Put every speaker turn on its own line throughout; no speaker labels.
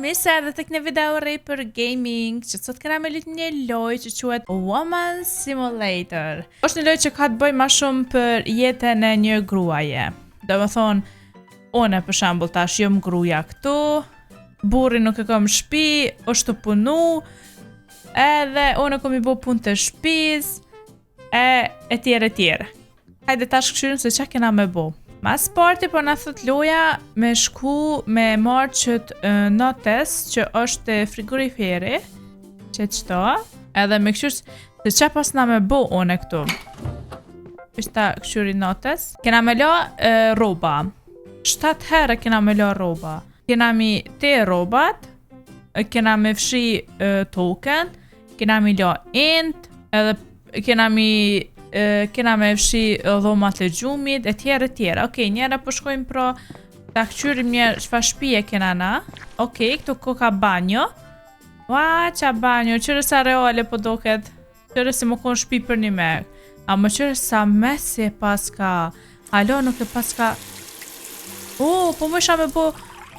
Mirë se erdhët tek një video e re për gaming, që sot kena me lujt një lojë që quhet Woman Simulator. Është një lojë që ka të bëjë ma shumë për jetën e një gruaje. Domethonë, une për shembull tash jom gruja këtu, burri nuk e kom n'shpi, është tu punu, edhe une kom i bo punë të shpis, e e tjere e tjere. Hajde tash kqyrim se ça kena me bo. Mas pari po na thot loja me shku me marrë qët notes që është te frigoriferi, që qëto, edhe me kqyr se ça pasna me bo une këtu. Është ta kqyri notes. Kena me la e, rroba. 7 herë kena me la rroba. Kena mi te rrobat, kena me fshi e, tokën, Kena mi la ent, edhe kena mi e, kena me fshi dhomat e gjumit, e tjera, e tjera. Okej, njëherë po shkojmë pra ta kqyrim një çfarë shpije kena na. Okej, këtu koka banjo. Ua, qa banjo, qyre sa reale po doket. Qyre si me konë shpi për një me. Ama qyre sa messy e paska. Alo, nuk e paska... O, po më isha me bo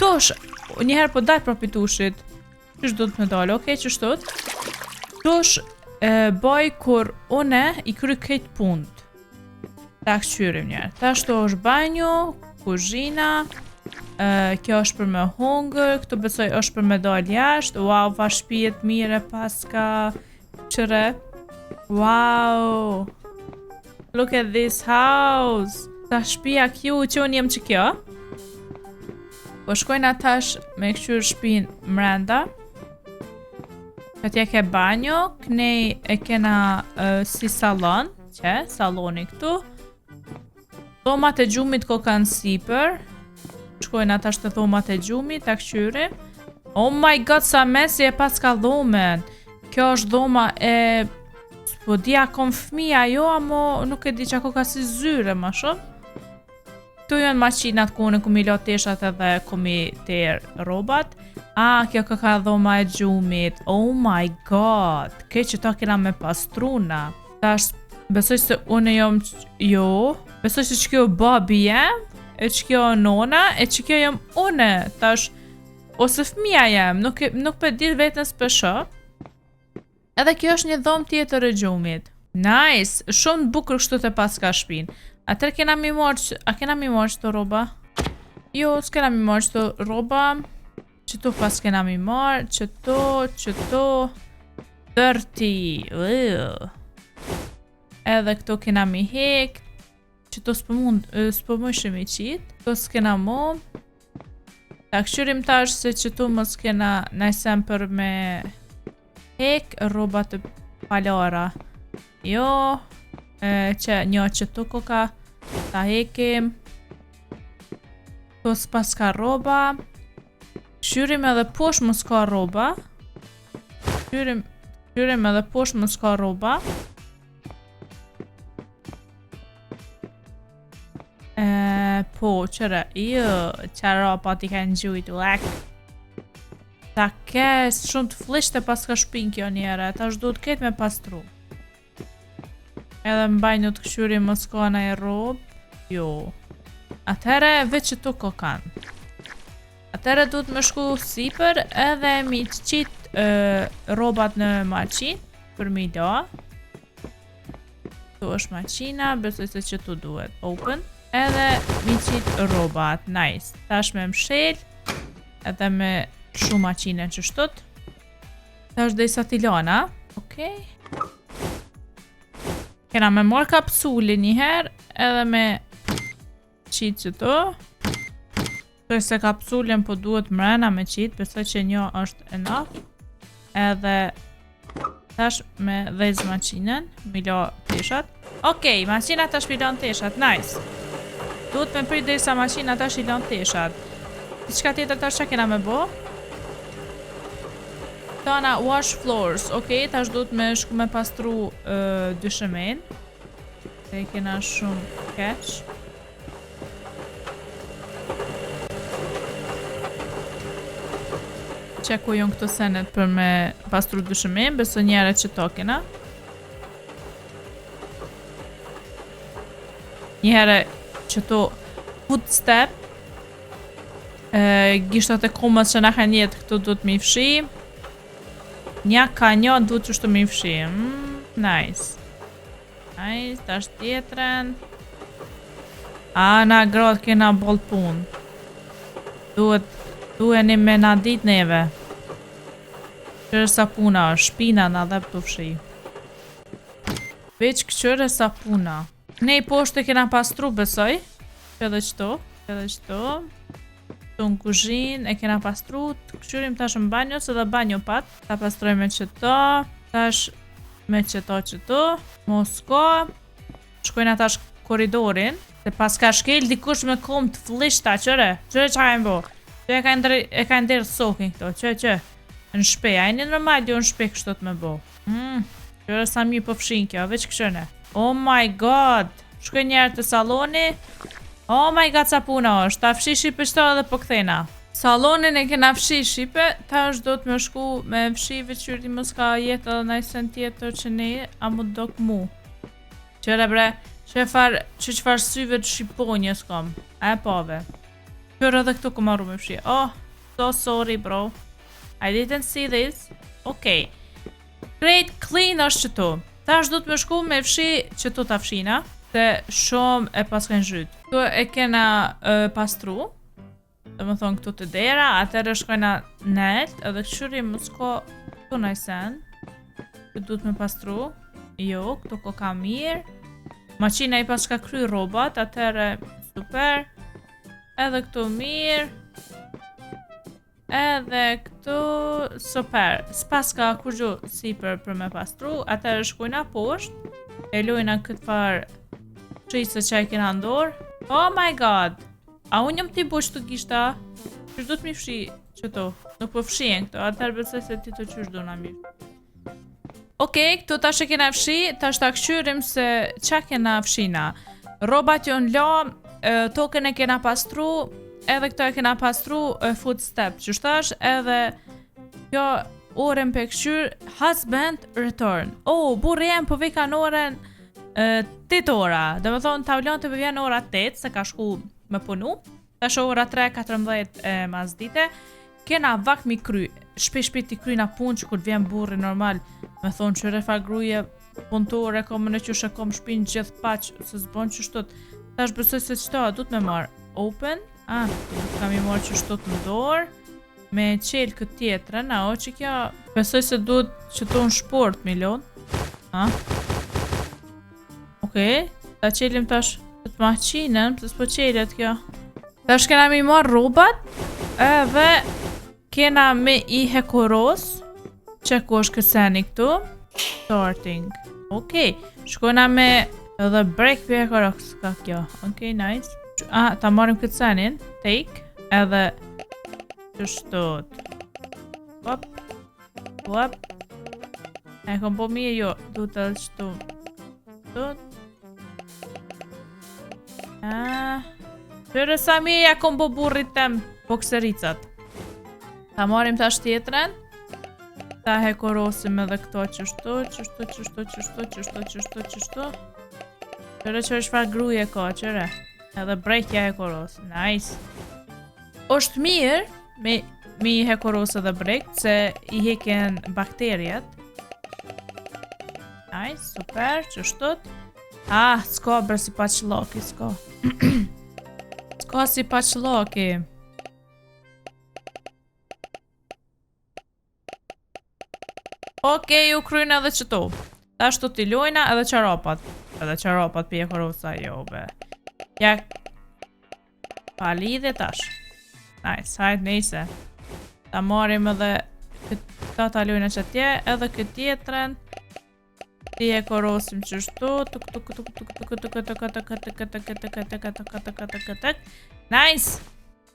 tush. Njëherë po dal prapë tushit. Qysh do të me dalë, okej, qështu? Tush e boj kur une i kry krejt punt. Ta kqyrim njëherë. Tash ktu është banjo, kuzhina, e, kjo është për me hongër, këtu besoj është për me dalë jashtë. Wow, fa shpije t'mirë paska. Qyre. Wow. Look at this house. Sa shpia cute që unë jem që kjo. Po shkojna tash me këqyrë shpin mrenda. Atje ke banjo, knej e kena uh, si salon, që, saloni këtu. Dhomat e gjumit ko kanë sipër. Shkojna tash te dhomat e gjumit, ta këqyrim. Oh my god, sa messy e paska dhomën. Kjo është dhoma e... Po di a kom fëmija jo, amo nuk e di që ko ka si zyre ma shumë. Këtu janë maqinat ku unë ku mi la teshat edhe ku mi ter rrobat. A, kjo ka ka dhoma e gjumit. Oh my god. Ke që ta kena me pastru na. Tash, besoj se unë jom... Jo. Besoj se që kjo babi jem, e që kjo nona, e që kjo jom une. Tash, ose fëmija jem, nuk, nuk pe di vetën s'pe shoh. Edhe kjo është një dhomë tjetër e gjumit. Nice, shumë të bukur kështu të paska shpin. Atëherë kena mi marrë, a kena mi marrë qëto rroba? Jo, s'kena mi marrë qëto rroba. Qëto pas kena mi marrë, qëto, qëto. Dirty. Ugh. Edhe këto kena mi hek. Qëto s'po mund, s'po mujshim i qitë. Këto s'kena mo. Ta kqyrim tash se qëtu mos kena najsen për me hek rroba të palara. Jo, e, që një qëtu koka, ta hekim. Këto s'paska rroba. Kqyrim edhe poshtë mos ka rroba. Kqyrim, kqyrim edhe poshtë mos ka rroba. E, po, qëre, jo, çarapa t'i kanë gjujt, lek. Ta kes, shumë të flliqt e paska shpin kjo njëherë, tash duhet këtë me pastru. Edhe n'banjo të kqyrim mos ka naj rrobë, jo. Atëherë, veç qëtu ko kanë. Atëherë duhet me shku sipër edhe mi qit e, rrobat në maqinë për mi la. Këtu është maqina, besoj se qëtu duhet. Open. Edhe mi qit rrobat, nice. Tash me mshel, edhe me lshu maqinën qështut. Tash dhe sa t'i lana. Okej. Kena me marrë kapsulin njëherë, edhe me qit qëtu. Besoj se kapsulën po duhet mrena me qit, besoj që një është enough. Edhe tash me dhez maqinën, mi la teshat. Okej, maqina tash mi lan teshat, nice. Duhet me prit derisa maqina tash i lan teshat. Diçka tjetër tash që kena me bo? Tana wash floors, okej, tash duhet me shku me pastru uh, dyshemen. Se e kena shumë keq. Qe ku jonë këto senet për me pastru dyshemen, besoj njëherë qëto kena. Njëherë qëto footstep. E, gishtat e komës që na kanë jetë këtu duhet mi fshi. Nja ka një duhet që shtu mi fshi. Nice. Nice, tash tjetren. A, na gratë kena boll pun. Duhet, duheni me na dit neve. Qyre sa puna është, shpina na dhe të fshi. Veç këqyre sa puna. Ne i poshtë e kena pastru besoj. Edhe qëto, edhe qëto. Këtu në kuzhinë e kena pastru. Të këqyrim tash në banjo, se dhe banjo pat. Ta pastroj me qëto. Tash me qëto qëto. Mos ka. Shkojna tash korridorin. Se pas ka shkel dikush me kom të flishta, qëre? Qëre që ka bo? Që e ka ndër, e ka ndërë sokin këto, që që? Në shpe, a jeni normal jo në shpe kështu të me bo? Qëre sa mirë po fshin kjo, veç këshëne. Oh my God! Shkoj njerë të saloni. Oh my God, sa puna është. Ta fshi shqipe qëto edhe po kthena. Salonin e kena fshi shqipe, ta është do të me shku me fshi veç qyri mos ka jetë edhe naj sen tjetër që ne, a mu do mu. Qëre bre, që far, që qëfar syve të shqiponjës kom. A e pave. Qëre edhe këtu kom marru me fshi. Oh, so sorry, bro. I didn't see this. Okej. Great clean është qëtu. Tash do të me shku me fshi qëtu ta fshina. Se shumë e pas kanë zhyt. Këtu e kena pastru. Dhe më thonë këtu të dera, atëherë shkojna nalt, edhe këshyri mos ko këtu naj sen. Këtu duhet me pastru. Jo, këtu ko ka mirë. Maqina i pas ka kry robat, atëherë super. Edhe këtu mirë. Edhe këtu super. S'pas ka kurgjo sipër për me pastru, atëherë shkojna poshtë. E lojna këtë farë qëjse që e kena ndorë. Oh my God! A unë jam ti bo qëtu gishta? Qysh do të mi fshi qëto? Nuk po fshihen këto, atëherë besoj se ti të qysh do na mirë. Okej, këtu tash e kena fshi, tash ta kqyrim se qa kena fshina. Robat janë la, tokën e kena pastru, edhe këto e kena pastru, footstep, që tash, edhe kjo orën për kqyr, husband return. Oh, burri jem po vika në orën 8 ora. Dhe më thonë, tavlon të po vjen ora 8, se ka shku me punu. Tash ora 3:14 e mas dite. Kena vakt mi kry, shpe shpejt i kryna punë që kur vjen burri normal, me thonë që refa gruje punëtore, kom në që kom shpinë gjithë paq, se s'bon që shtot. Tash besoj se qëto, du të me marë open, ah, du të kam i marë që shtot në dorë, me qelë këtë tjetrën, a o që kjo, besoj se duhet që to në shport, milon, ah. Okej, ta qelim tash këtë maqinën, pse s'po qelet kjo. Tash kena mi marrë rrobat, edhe kena me i hekuros, që ku është këseni këtu, starting. Okej, shkojna me edhe break për hekuros ka kjo. Okej, nice. Ah, ta marrim këtë senin, take, edhe qështot. Hop, hop. E kom po mirë, jo, du të edhe qëtu. Tut. Ah. Qëre sa mirë ja kom bo burrit tem boksericat. Ta marrim tash tjetrën. Ta hekorosim edhe këto qështu, qështu, qështu, qështu, qështu, qështu, qështu. Qëre qëre çfarë gruje ka, qëre. Edhe brekja hekoros. Nice. Është mirë me i hekoros edhe brek, se i heken bakteriet. Nice, super, qështut. Ah, s'ka bërë si paqlaki, s'ka. S'ka si paqlaki. Okej, u krynë edhe qëto. Tash të t'i lojna edhe qarapat. Edhe qarapat pje korosa, jo be. Ja. Pa lidhe tash. Nice, hajt nejse. Ta marim edhe këta ta lojna që atje, edhe këtë tjetren. Ti e korosim qështu, tuk tuk tuk tuk tuk tuk tuk tuk tuk tuk tuk tuk tuk tuk tuk tuk tuk tuk tuk. Nice!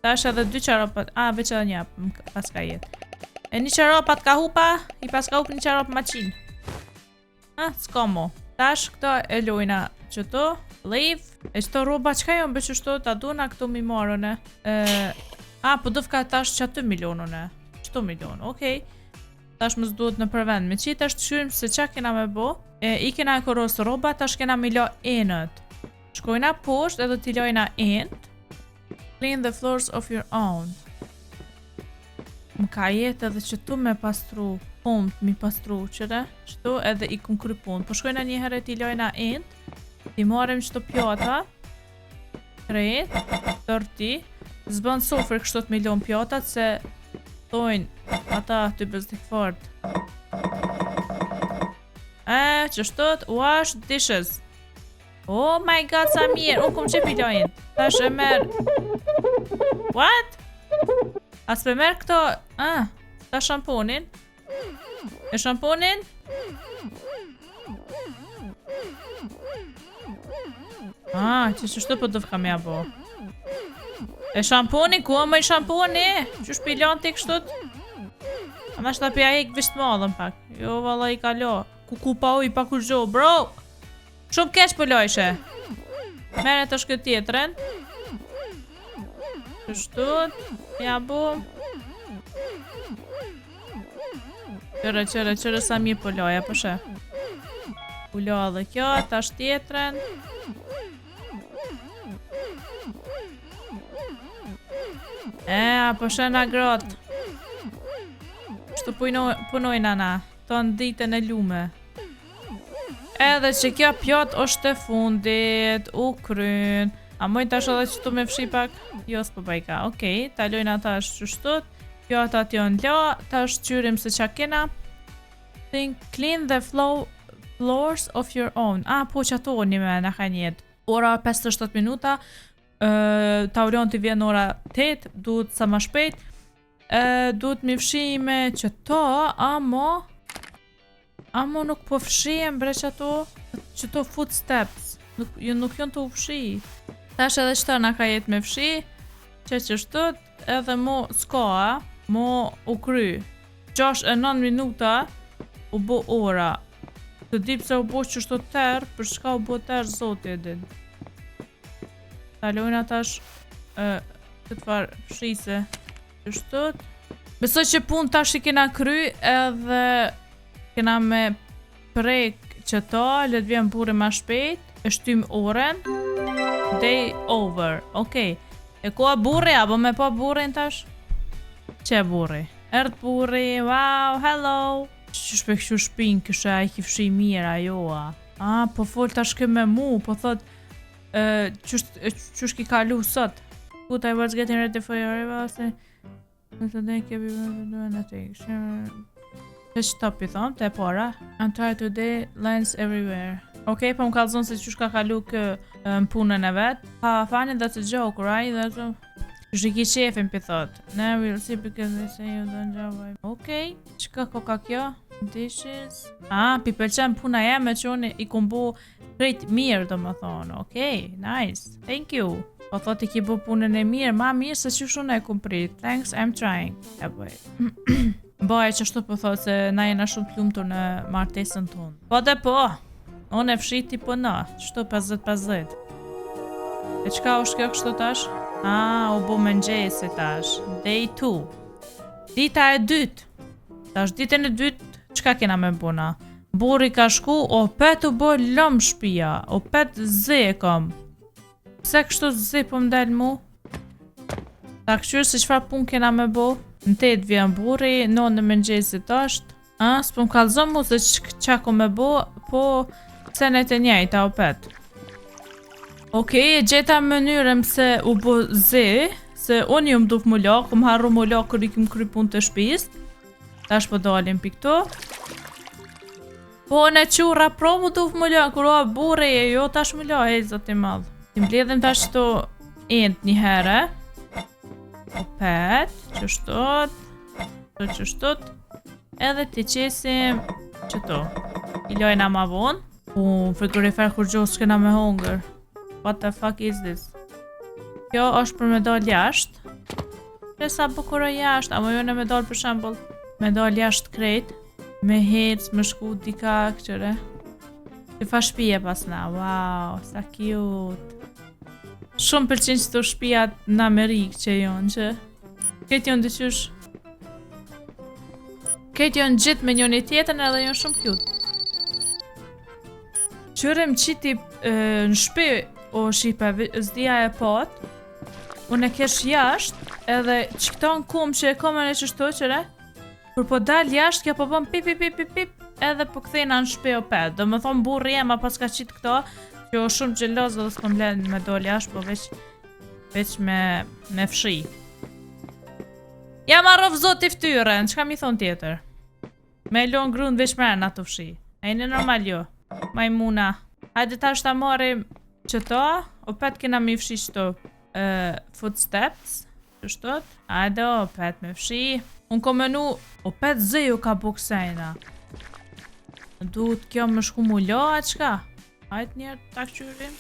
Tash edhe dy çarapat, a veç edhe një, më pas ka jetë. E një çarapat ka hupa, i pas ka hup një çarap maqinë. Ah, s'ka mo. Tash këto e lojna qëto, leave. E qëto rroba çka janë be qështu, ta duna këto mi marrën e. A, po dëfka tash që aty milionën e. Qëto milion, okej. Tash më s'duhet në përvend. Me qi tash të qyrim se qa kena me bo. E, i kena e koros rroba, tash kena mi lo enët. Shkojna poshtë edhe t'i lojna enët. Clean the floors of your own. Më ka jetë edhe qëtu me pastru, Komt mi pastru qëre, qëtu edhe i kum kry punë. Po shkojna një herë t'i lojna ent, t'i marrim qëto pjata, krejt, tërti, s'bën sofër kështu të mi lon pjatat se thojnë ata të bezdik fort. E, qështu, wash dishes. Oh my god, sa mirë, unë kum qef i lojnë. Tash e merr... What? A s'pe merr këto... Ah, ta shamponin. E shamponin? Ah, që qështu po dëfka me ja bo. E shamponin, ku o më i shamponi? Qysh pi lanë ti kështut? A ma shta pja hek visht madhën pak. Jo, valla i kalo. Ku ku pa uj, pa kurgjo, bro! Shumë keq po lojshe. Merre tash këtë tjetrën. Kështu, ja bu. Qëre, qëre, qëre sa mirë po loja, po she. U lo edhe kjo, tash tjetrën. E, a po she na grot. Kështu punojna na, tonë ditën e lume. Edhe që kjo pjatë është e fundit, u kryn. A moj tash edhe qëtu me fshi pak? Jo, s'po bajka. Okej, ta lojna tash qështu. Pjatat janë la, tash qyrim se qa kena. Think, clean the flow, floors of your own. Ah, po që ato një me na ka njetë. Ora 57 minuta, uh, Taulanti vjen ora 8, duhet sa ma shpejt. Uh, duhet mi fshi me qëto, amo... Amo nuk po fshihen bre qato, qëto footsteps, nuk, jo, nuk janë tu u fshi. Tash edhe qëta na ka jetë me fshi, që qështu, edhe mo s'ka, a, mo u kry. 6 e 9 minuta u bo ora. S'e di pse u bo qështu terr, për çka u bo terr, zoti e din. Ta lojna tash e, këtë farë fshise. Kështu. Besoj që punë tash i kena kry edhe kena me prek qëto, le të vjen burri ma shpejt, e shtym orën, day over, okej. E ku a burri, apo me pa burrin tash? Qe burri? Erdh burri, wow, hello! Qysh pe kqyr shpin, kështu a i ki fshi mirë, ajo a. A, po fol tash kë me mu, po thot, e, qysh, e, qysh ki kalu sot? Good, I was getting ready for your arrival, se... Në të dhe kebi doing nothing. Që që pi thonë, të e para. I'm tired today, lines everywhere. Okej, po më kallzon se qysh ka kalu kë në punën e vet. Ha, funny, that's a joke, right? That's a... Qysh i ki qefin, pi thot. Now we'll see because they say you don't job. Okej, çka koka kjo? Dishes. Ah, pi pëlqen puna jeme që unë i kum bo krejt mirë, do më thonë. Okej, nice. Thank you. Po thot i ki bo punën e mirë, ma mirë se qysh unë e kum prit. Thanks, I'm trying. E bëj. Bëj qështu po thot se na jena shumë të lumtur në martesën tonë. Po dhe po, unë e fshiti po na, qështu 50-50. E çka është kjo kështu tash? Ah, u bo mëngjesi tash. Day 2. Dita e dytë. Tash ditën e dytë, çka kena me bo na? Burri ka shku, opet u bo lëm shpia, opet zi e kam. Pse kështu zi po më del mu? Ta këqyrë se çfarë pun kena me bo? Në 8 vjen burri, 9 në mëngjesit është. A, s'po më kallzon mu se qa ko me bo, po senet e njëjta opet. Okej, e gjeta mënyrën pse u bo zi, se unë jam duft mu la, kum harru mu la kur i kum kry punë të shtëpisë. Tash po dalim pi këtu. Po në qurra pro mu duft mu la, kur o burri e jo tash mu la, hej zoti madh. Ti mbledhim tash këto enët një herë. Opet, qështu, qështu, edhe ti qesim qëto. I lojna ma vonë. Po, frigorifer kurgjo s'kena me hongër. What the fuck is this? Kjo është për me dal jashtë. Që sa bukur o jashtë, a mo jo në me dal për shembull, me dal jashtë krejt, me hec, me shku dika, këqyre. Që fa shpije pas na, wow, sa cute. Shumë pëlqen që të shpijat në Amerikë që jonë, që Këtë jonë dyqysh Këtë jonë gjithë me njëni tjetën edhe jonë shumë cute. Qyre më qiti e, në shpi o shqipe, zdia e pot, unë e kesh jashtë, Edhe që këto në kumë që e kom e në qështu qëre, kur po dal jashtë, kjo po bën pip pip pip pip pip, edhe po kthena në shpi opet. Do më thonë burri jem a pas ka qitë këto, që o shumë gjeloz dhe s'po m'len me dol jashtë, po veç, veç me, me fshi. Ja ma rrof zoti ftyrën, çka mi thon tjetër? Me e lon grun veç mrena të fshi. A jeni normal jo? Majmuna. Hajde tash ta marrim qëto, opet kena mi fshi qëto uh, footsteps. Qështot? Hajde opet me fshi. Unë kom menu, opet zeju ka bo kësajna. Duhet kjo më shku mu la, a qka? Hajde njerë ta këqyrim.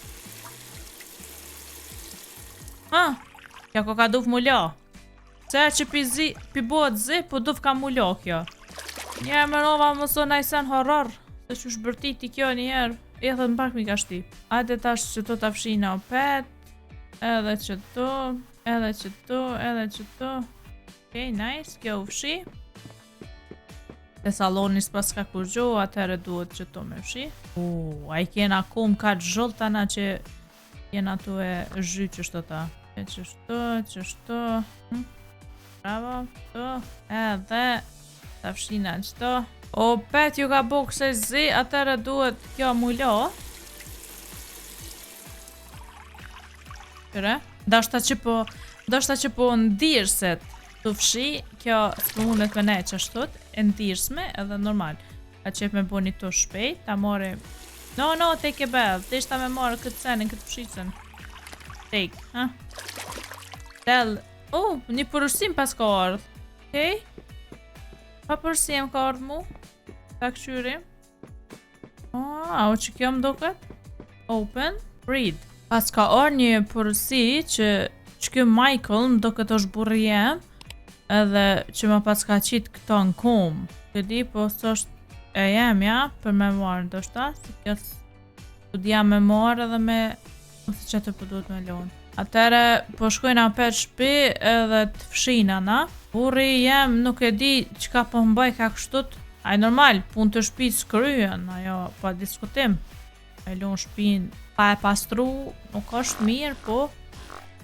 Ha, kjo ko ka duf mu la. Se që pi zi, pi bëhet zi, po duf ka mu la kjo. Njerë më rova më së najsen horror, se që shbërtiti kjo njerë, e thët në pak mi ka shti. Hajde tash që to ta fshina opet, edhe që to, edhe që to, edhe që to. Okej, nice, kjo u fshi. Te salloni s'pas ka kurgjo, atëherë duhet që to me fshi. U, a i kena kum ka të zhullta na që jena tu e zhy qështu ta. E qështu, qështu. Hm? Bravo, to. Edhe ta fshina qëto. Opet ju ka bo kësaj zi, atëherë duhet kjo mu lo. Qëre? Ndoshta që po, ndoshta që po ndirset të fshi, kjo s'po mundet me ne qashtut, e ndirsme edhe normal. A qef me bo një të shpejt, ta more... No, no, take a bath, deshta me marrë këtë senin, këtë fshicën. Take, ha? Del, oh, një porosim pas ka ardhë. Okej. Pa porosim ka ardhë mu. Ta këqyrim. Ah, o që kjo më duket? Open, read. Pas ka ardhë një porosi që që kjo Michael më duket është burri jem edhe që më pas ka qitë këto në kom. Këtë di, po s'është e jemja për me marrë ndoshta, se kjo po dija me marrë edhe me ose që atë po duhet me lonë. Atëre, po shkojna apet shpi edhe të fshina na. Burri jem nuk e di çka po mbaj ka kështut. Ai normal, punë të shtëpisë kryen, ajo pa diskutim. E lon shpinë pa e pastru, nuk është mirë, po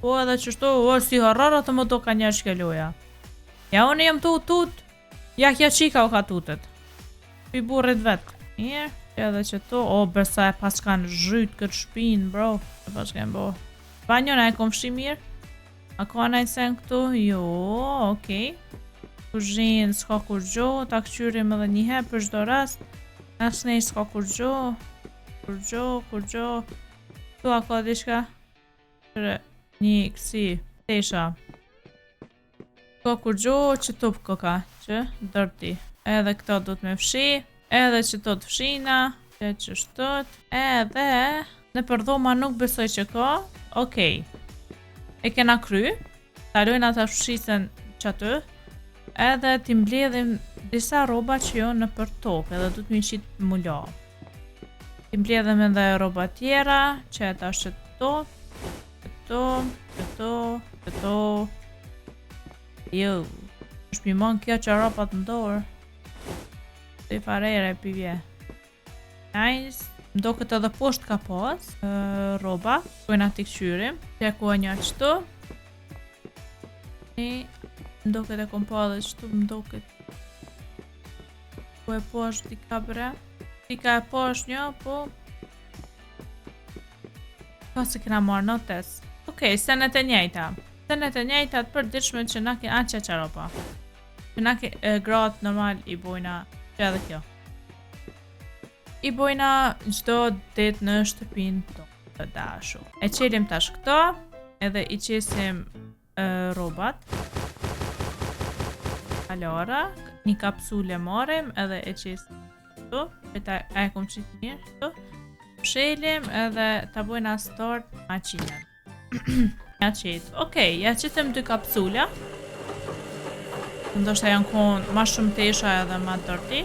po edhe qështu, o si horror atë më do ka njerë që loja. Ja unë jam tu tut, ja kjo qika o ka tutet. Pi burrit vet. Mirë, edhe që tu, o bërsa e pas kanë zhyt këtë shpinë, bro. E pas kanë bo. Banjon a e kom fshi mirë? A ka naj sen këtu? Jo, okej. Kuzhinë s'ka kurgjo, ta këqyrim edhe një herë për çdo rast. Asnej s'ka kurgjo. Kurgjo, kurgjo. Tu a ka diçka? Qyre, një kësi, tesha. Ka kurgjo që tup koka, që dirty. Edhe këto do të me fshi, edhe që to të fshina, që që shtot, edhe në përdhoma nuk besoj që ka, okej. E kena kry, ta lojna ta fshisen që aty, edhe t'i mbledhim disa rroba që jo në për tokë, edhe du të mi qitë mu la. T'i mbledhim edhe rroba tjera, që e tash që këto, këto, këto, këto, Jo, është mi mon kjo që ropat në dorë. Të i farere pi vje. Nice. Më do këtë edhe poshtë ka pas. E, roba. Kojna t'i këqyrim. Që ku e një qëtu. Një. Më do këtë e kom pa edhe qëtu. Më do këtë. Ku e poshtë dika bre. Dika e poshtë një, po. Ka se kena marrë notes. Okej, senet e njëjta. Senet e njëjta të përditshme që na ke a që qaropa. Që na ke e, gratë normal i bojna që edhe kjo. I bojna çdo ditë në shtëpinë tonë të dashur. E qelim tash këto, edhe i qesim e, rrobat. Alara, një kapsule marrim edhe e qesim këtu. E ta e kom qitë mirë këtu. Mshelim edhe ta bojna start maqinën. ja qitë. Okej, ja qitëm dy kapsula. Ndoshta janë konë ma shumë tesha edhe ma dirty.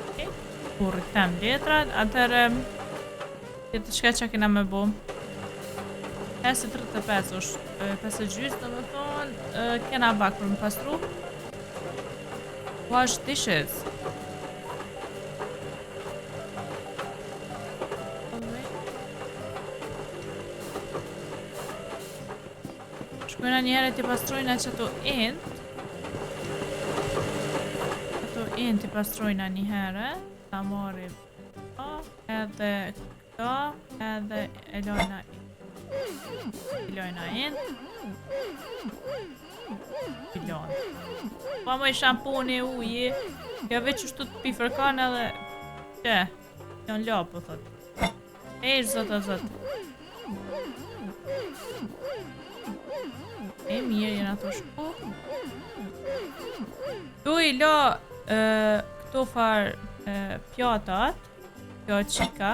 Okej, Kur rritem letrat, atëherë Tjetër çka që kena me bo 5.35 është 5 e gjysë, do me thonë e, Kena bak për më pastru Wash dishes Shkojna njëherë t'i pastrojna që ato enët. Ato enët t'i pastrojna njëherë. Ta marrim këto, edhe këto, edhe e lojna i lojna enët. I lojna. Pa më i shampuni, uji. Kjo veç qështu të pi fërkan edhe... Që? Janë la, po thot. Ej, zot, o zot. E mirë, jena të shku. Tu i la e, këto far e, pjatat, kjo qika,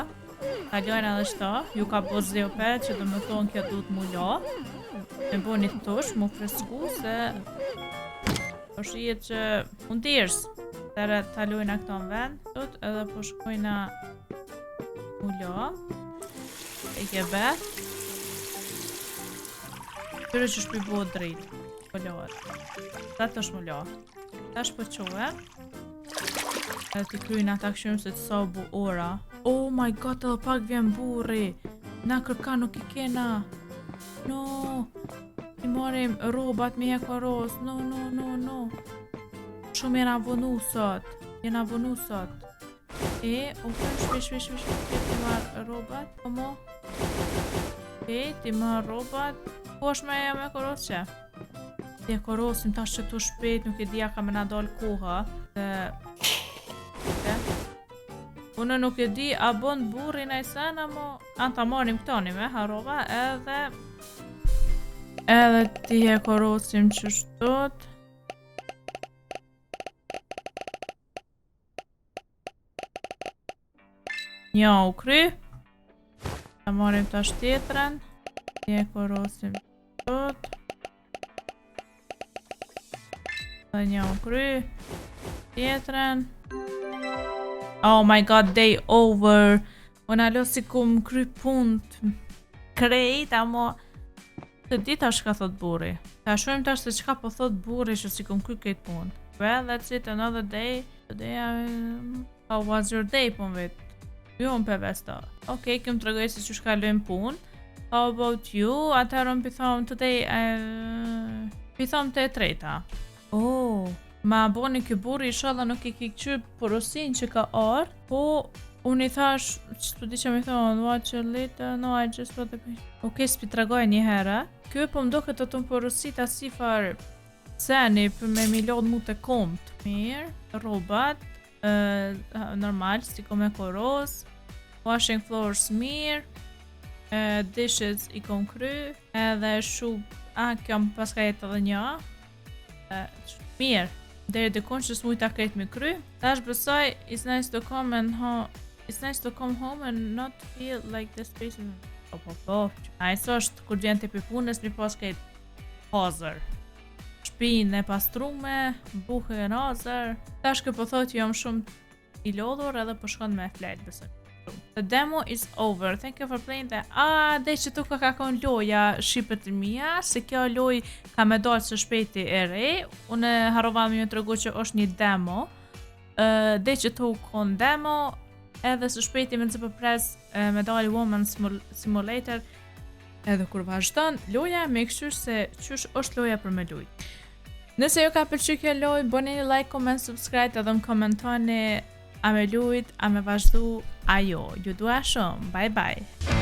ta lojnë edhe qëta, ju ka bo zi opet, që do me thonë kjo duhet mu la. Me bo një tush, mu fresku, se po shihet që unë dirs. Tere ta lojna këto në vend, tut edhe po shkojna mu la. E ke be. Këre që shpi bo drejt. Po lohet. Ta të është mu la. Tash po qohem. Edhe t'i kryjnë ata këshyrim se të sa u bu ora. Oh my god, edhe pak vjen burri. Na kërka nuk i kena. No. I morim rrobat me hekoros. No, no, no, no. Shumë jena vonu sot. Jena vonu sot. E, o shpi, shpi, shpi, shpi, t'i marr rrobat. O mo. E, t'i marr rrobat. Po është me me hekoros që? T'i hekorosim tash që tu shpejt, nuk e dia ka me na dal koha. Dhe... Dhe... Unë nuk e di, a bon burri në sen, amo... A ta marrim këto një me, harrova, edhe... Edhe t'i hekorosim qështut. Një u kry. Ta marrim tash tjetrën. T'i hekorosim qështut. Dhe një u kry. Tjetrën. Oh my god, day over. Unë alo si kum kry punt krejt, amo të di tash çka thot burri. Ta shohim tash se çka po thot burri që si kum kry krejt punë. Well, that's it, another day. Today I... How was your day, po më vet? Jo, unë pe vesto. Okej, okay, këm të regoj se që shkalojmë punë. How about you? Atëherë unë pi thom today... Uh, pi thom të e treta. Oh, ma boni kë burri, inshallah nuk e ki këqyr porosin që ka ardh, po unë i thash, që s'po di që mi thonë, watch a little, no, I just want the Ok, s'pi tregoj një herë. Ky po më duket të të më porosit asi far seni për me mi lodh mu të komt. Mirë, rrobat, uh, normal, si kom hekoros, washing floors mirë, uh, dishes i kom kry, edhe shu, a, kjo më paska jetë edhe një, uh, mirë, deri dikun që s'muj ta krejt me kry. Tash besoj, it's nice to come and ho it's nice to come home and not feel like the space is... Po, po, po, nice është kur vjen të pi punës mi pas krejt hazër. Shpinë e pastrume, buke e hazër. Tash kë po thot jam shumë i lodhur edhe po shkon me flet, besoj. The demo is over. Thank you for playing the... Ah, dhe që tu ka ka kon loja shqipet e mia, se kjo loj ka me dalë së shpejti e re. Unë harrova me ju tregu që është një demo. Uh, dhe që tu kon demo, edhe së shpejti me nëse po pres uh, me dalë Woman Simulator, edhe kur vazhdon loja me këshyr se qysh është loja për me lujt. Nëse ju ka pëlqy kjo lojë, bëni një like, comment, subscribe edhe më komentoni a me lujt, a me vazhdu, a jo. Ju dua shumë. Bye bye.